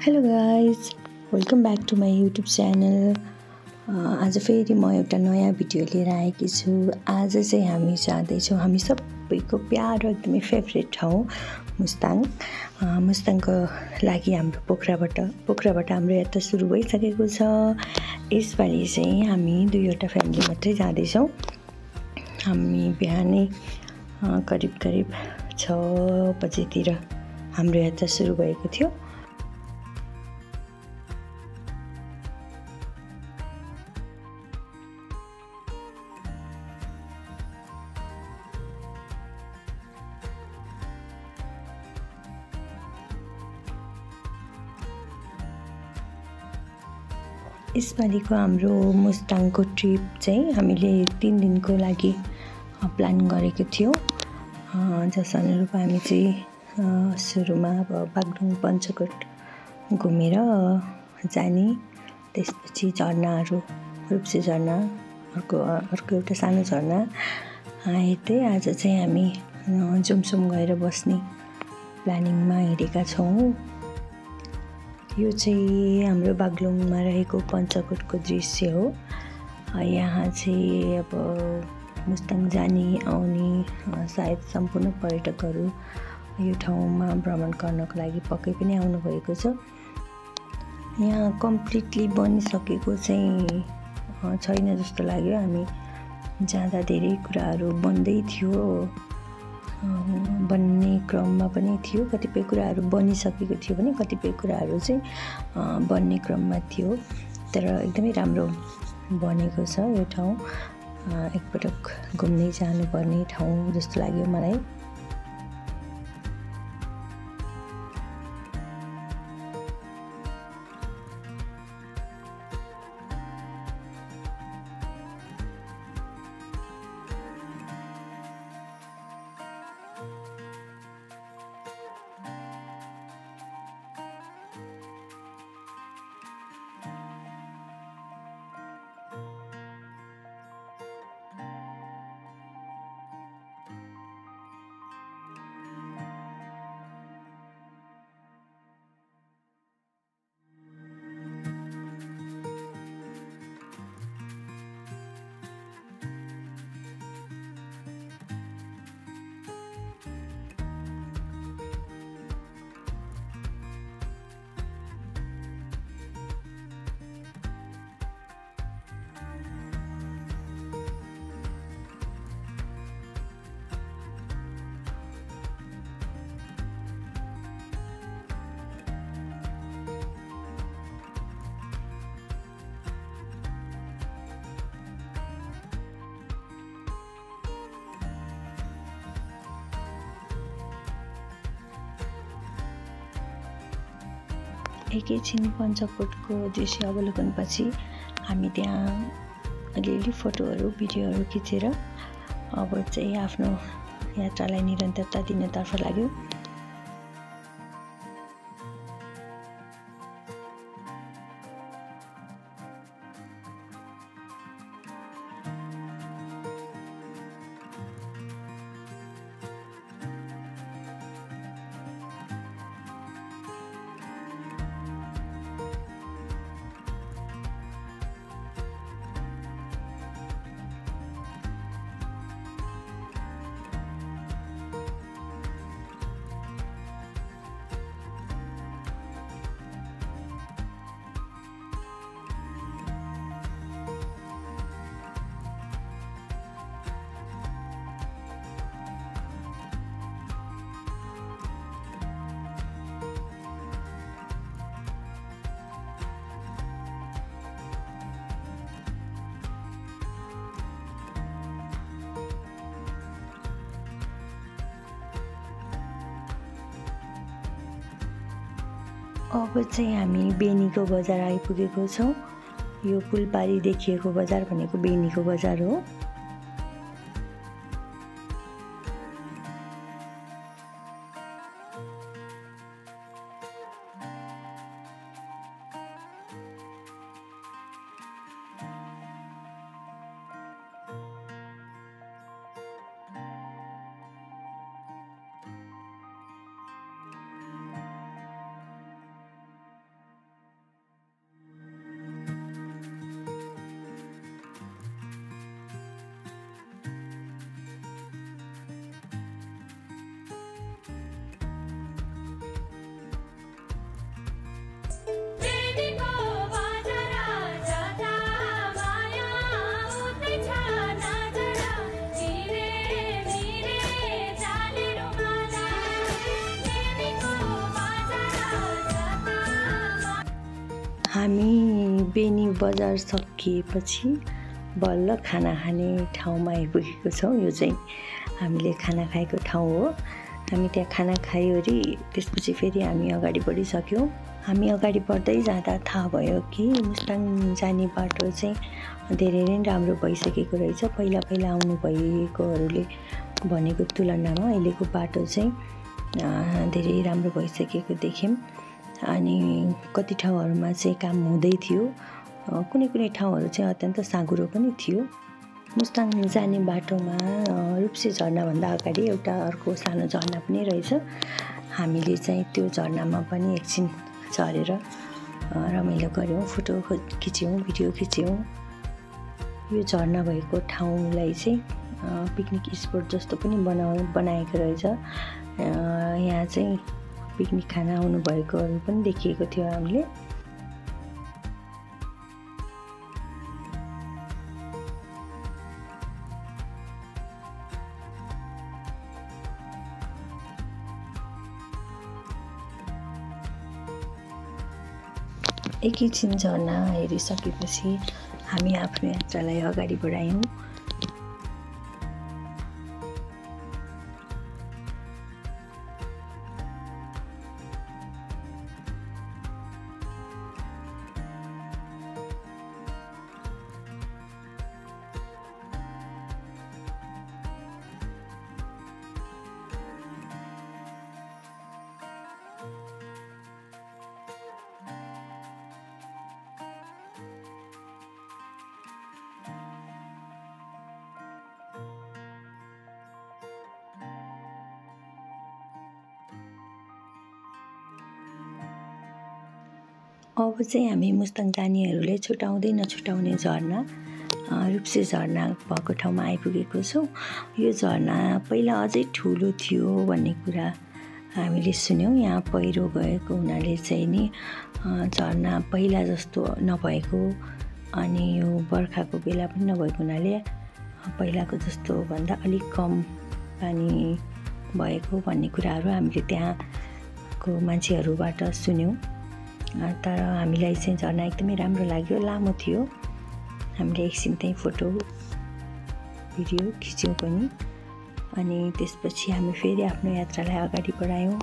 Hello guys, welcome back to my YouTube channel. आज फेरि म एउटा नयाँ भिडियो लिएर आएकी छु। आज चाहिँ हामी जाँदैछौँ हामी सबैको प्यारो एकदमै फेभरेट ठाउँ मुस्ताङ। मुस्ताङको लागि हाम्रो पोखराबाट हाम्रो यात्रा सुरु भइसकेको छ। यसपालि चाहिँ हामी दुईवटा फ्यामिली मात्रै जाँदैछौँ। हामी बिहानै करिब 6 बजेतिर हाम्रो यात्रा सुरु भएको थियो। यसपालिको हाम्रो मुस्ताङको ट्रिप चाहिँ हामीले 3 दिनको लागि प्लान गरेको थियौँ। जस अनुरूप हामी चाहिँ सुरुमा अब बागलुङ पञ्चकोट घुमेर जाने, त्यसपछि झरनाहरू रूप्से झरना, अर्को एउटा सानो झरना हेर्दै आज चाहिँ हामी जुमसुम गएर बस्ने प्लानिङमा हिँडेका छौँ। यो चाहिँ हाम्रो बागलुङमा रहेको पञ्चकोटको दृश्य हो। यहाँ चाहिँ अब मुस्ताङ जाने आउने सायद सम्पूर्ण पर्यटकहरू यो ठाउँमा भ्रमण गर्नको लागि पक्कै पनि आउनुभएको छ। यहाँ कम्प्लिटली बनिसकेको चाहिँ छैन जस्तो लाग्यो। हामी जाँदा धेरै कुराहरू बन्दै थियो, बन्ने क्रममा पनि थियो। कतिपय कुराहरू बनिसकेको थियो भने कतिपय कुराहरू चाहिँ बन्ने क्रममा थियो। तर एकदमै राम्रो बनेको छ यो ठाउँ। एकपटक घुम्नै जानुपर्ने ठाउँ जस्तो लाग्यो मलाई। एकैछिन पञ्चकोटको दृश्य अवलोकनपछि हामी त्यहाँ अलिअलि फोटोहरू भिडियोहरू खिचेर अब चाहिँ आफ्नो यात्रालाई निरन्तरता दिनतर्फ लाग्यो। अब चाहिँ हामी बेनीको बजार आइपुगेको छौँ। यो पुलपारी देखिएको बजार भनेको बेनीको बजार हो। हामी बेनी बजार सकिएपछि बल्ल खाना खाने ठाउँमा आइपुगेको छौँ। यो चाहिँ हामीले खाना खाएको ठाउँ हो। हामी त्यहाँ खाना खायोरी त्यसपछि फेरि हामी अगाडि बढिसक्यौँ। हामी अगाडि बढ्दै जाँदा थाहा भयो कि मुस्ताङ जाने बाटो चाहिँ धेरै नै राम्रो भइसकेको रहेछ। पहिला पहिला आउनु भएकोहरूले भनेको तुलनामा अहिलेको बाटो चाहिँ धेरै राम्रो भइसकेको देख्यौँ। अनि कति ठाउँहरूमा चाहिँ काम हुँदै थियो, कुनै कुनै ठाउँहरू चाहिँ अत्यन्त साँघुरो पनि थियो। मुस्ताङ जाने बाटोमा रूप्से झरनाभन्दा अगाडि एउटा अर्को सानो झरना पनि रहेछ। हामीले चाहिँ त्यो झरनामा पनि एकछिन झरेर रमाइलो गऱ्यौँ, फोटो खिच्यौँ, भिडियो खिच्यौँ। यो झरना भएको ठाउँलाई चाहिँ पिकनिक स्पोट जस्तो पनि बनाएको रहेछ। यहाँ चाहिँ पिकनिक खान आउनुभएकोहरू पनि देखिएको थियो हामीले। एकैछिन झरना हेरिसकेपछि हामी आफ्नो यात्रालाई अगाडि बढायौँ। अब चाहिँ हामी मुस्ताङ जानेहरूले छुटाउँदै नछुटाउने झरना रूप्से झरना भएको ठाउँमा आइपुगेको छौँ। यो झरना पहिला अझै ठुलो थियो भन्ने कुरा हामीले सुन्यौँ। यहाँ पहिरो गएको हुनाले चाहिँ नि झरना पहिला जस्तो नभएको, अनि यो बर्खाको बेला पनि नभएको हुनाले पहिलाको जस्तो भन्दा अलिक कम पानी भएको भन्ने कुराहरू हामीले त्यहाँको मान्छेहरूबाट सुन्यौँ। तर हामीलाई चाहिँ झरना एकदमै राम्रो लाग्यो, लामो थियो। हामीले एकछिन त्यहीँ फोटो भिडियो खिच्यौँ पनि। अनि त्यसपछि हामी फेरि आफ्नो यात्रालाई अगाडि बढायौँ।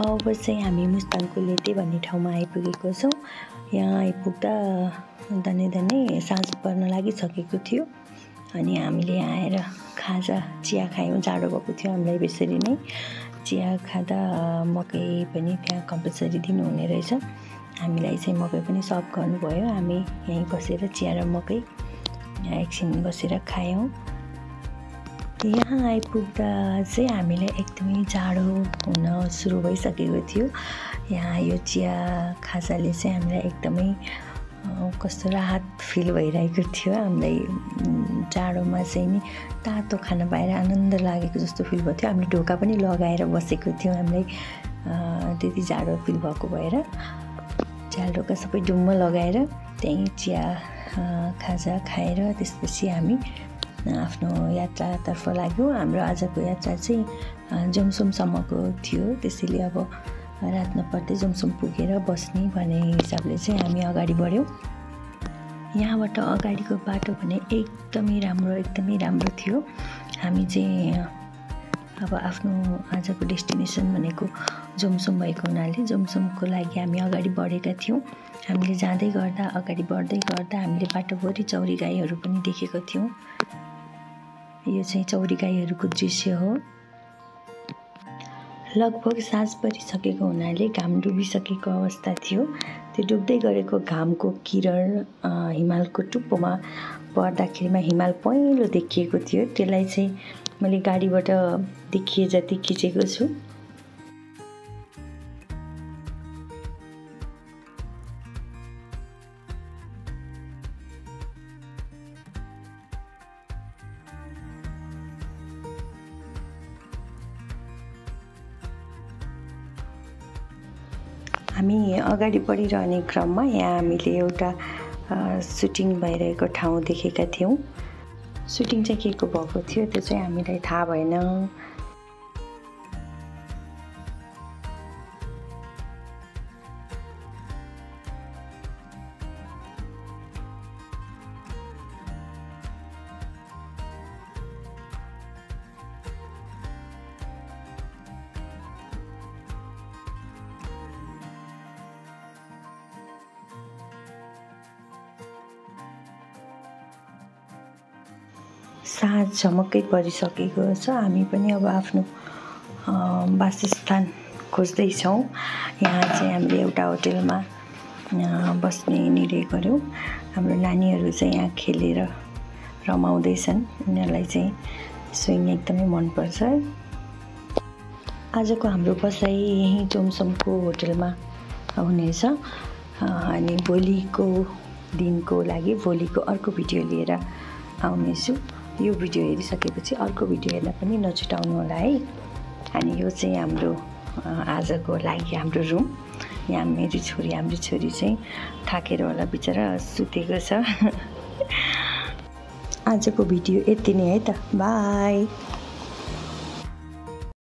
अब चाहिँ हामी मुस्ताङको लेटे भन्ने ठाउँमा आइपुगेको छौँ। यहाँ आइपुग्दा धनै साँझ पर्न लागिसकेको थियो। अनि हामीले आएर खाजा चिया खायौँ। जाडो भएको थियो हामीलाई, बेसरी नै चिया खाँदा मकै पनि त्यहाँ कम्पलसरी दिनुहुने रहेछ। हामीलाई चाहिँ मकै पनि सर्भ गर्नुभयो। हामी यहीँ बसेर चिया र मकै एकछिन बसेर खायौँ। यहाँ आइपुग्दा चाहिँ हामीलाई एकदमै जाडो हुन सुरु भइसकेको थियो। यहाँ यो चिया खाजाले चाहिँ हामीलाई एकदमै कस्तो राहत फिल भइरहेको थियो। हामीलाई जाडोमा चाहिँ नि तातो खाना पाएर आनन्द लागेको जस्तो फिल भएको थियो। हामीले ढोका पनि लगाएर बसेको थियौँ, हामीलाई त्यति जाडो फिल भएको भएर झ्याल ढोका सबै डुम्म लगाएर त्यहीँ चिया खाजा खाएर त्यसपछि हामी आफ्नो यात्रातर्फ लाग्यौँ। हाम्रो आजको यात्रा चाहिँ जमसुमसम्मको थियो, त्यसैले अब रात नपर्दै जमसुम पुगेर बस्ने भन्ने हिसाबले चाहिँ हामी अगाडि बढ्यौँ। यहाँबाट अगाडिको बाटो भने एकदमै राम्रो थियो। हामी चाहिँ अब आफ्नो आजको डेस्टिनेसन भनेको जमसुम भएको हुनाले जमसुमको लागि हामी अगाडि बढेका थियौँ। हामीले जाँदै गर्दा अगाडि बढ्दै गर्दा हामीले बाटोभरि चौरी गाईहरू पनि देखेको थियौँ। यो चाहिँ चौरी गाईहरूको दृश्य हो। लगभग साँझ परिसकेको हुनाले घाम डुबिसकेको अवस्था थियो। त्यो डुब्दै गरेको घामको किरण हिमालको टुप्पोमा पर्दाखेरिमा हिमाल पहेँलो देखिएको थियो। त्यसलाई चाहिँ मैले गाडीबाट देखिए जति खिचेको छु। हामी अगाडि बढिरहने क्रममा यहाँ हामीले एउटा सुटिङ भइरहेको ठाउँ देखेका थियौँ। सुटिङ चाहिँ के को भएको थियो त्यो चाहिँ हामीलाई थाहा भएन। साँझ झमक्कै परिसकेको छ। हामी पनि अब आफ्नो वासस्थान खोज्दैछौँ। यहाँ चाहिँ हामीले एउटा होटेलमा बस्ने निर्णय गऱ्यौँ। हाम्रो नानीहरू चाहिँ यहाँ खेलेर रमाउँदैछन्। उनीहरूलाई चाहिँ स्विङ एकदमै मनपर्छ। आजको हाम्रो बसाइ यहीँ टोमसमको होटेलमा हुनेछ अनि भोलिको दिनको लागि भोलिको अर्को भिडियो लिएर आउनेछु। यो भिडियो हेरिसकेपछि अर्को भिडियो हेर्न पनि नछुटाउनु होला है। अनि यो चाहिँ हाम्रो आजको लागि हाम्रो रुम। यहाँ हाम्रो छोरी चाहिँ थाकेर होला बिचरा सुतेको छ। आजको भिडियो यति नै है त। बाई।